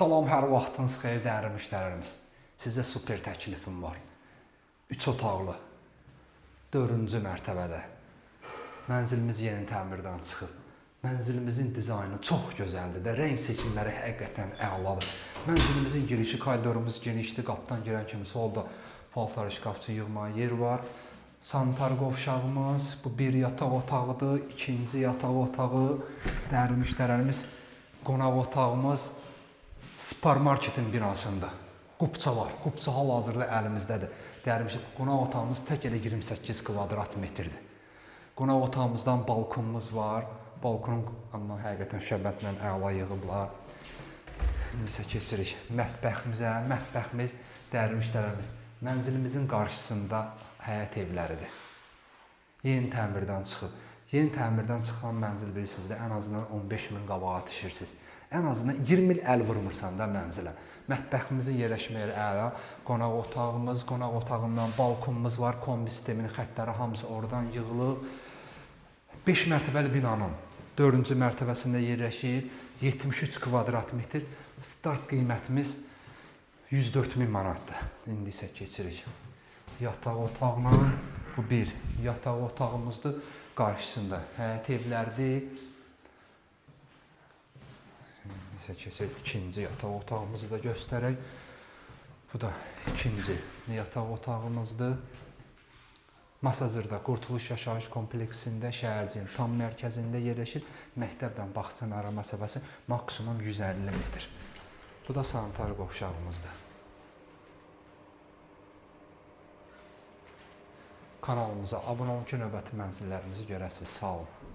Salam, hər vaxtınız xeyir dəyərli müştərilərimiz. Sizə super təklifim var. 3 otaqlı, 4-cü mərtəbədə. Mənzilimiz yeni təmirdən çıxıb. Mənzilimizin dizaynı çox gözəldir də, rəng seçimləri həqiqətən əladır. Mənzilimizin girişi, koridorumuz genişdir. Qapıdan girən kimi solda paltar şkafçı yığmağa yer var. Sanitar qovşağımız, bu bir yataq otağıdır, ikinci yataq otağı, dəyərli müştərilərimiz, qonaq otağımız supermarketin binasında. Qupça var. Qupça hal-hazırda əlimizdədir. Dəyərli müştərilər, qonaq otağımız tək elə 28 kvadrat metrdir. Qonaq otağımızdan balkonumuz var. Balkonun amma həqiqətən şəbətlə əla yığıblar. İndi isə keçirik mətbəximizə. Mətbəximiz, dəyərli müştərilərimiz, mənzilimizin qarşısında həyət evləridir. Yeni təmirdən çıxıb. Yeni təmirdən çıxan mənzil bilirsiniz də, ən azından 15 min qabağa düşürsünüz. Ən azından 20 il əl vurmursan da mənzilə. Mətbəximizin yerləşmə yeri əla. Qonaq otağımız, qonaq otağından balkonumuz var. Kombi sisteminin xəttləri hamısı oradan yığılıb. 5 mərtəbəli binanın 4-cü mərtəbəsində yerləşir. 73 kvadrat metr. Start qiymətimiz 104 min manatdır. İndi isə keçirik yataq otağına. Bu bir yataq otağımızdır. Qarşısında həyət evlərdir. İndi isə keçirik ikinci yataq otağımızı da göstərək. Bu da ikinci yataq otağımızdır. Masazırda Qurtuluş Yaşayış Kompleksində şəhərcinin tam mərkəzində yerləşir. Məktəblə bağçanın ara məsafəsi maksimum 150 metr. Bu da sanitar qovşağımızdır. Kanalımıza abunə olun ki, növbəti mənzillərimizi görəsiniz. Sağ olun.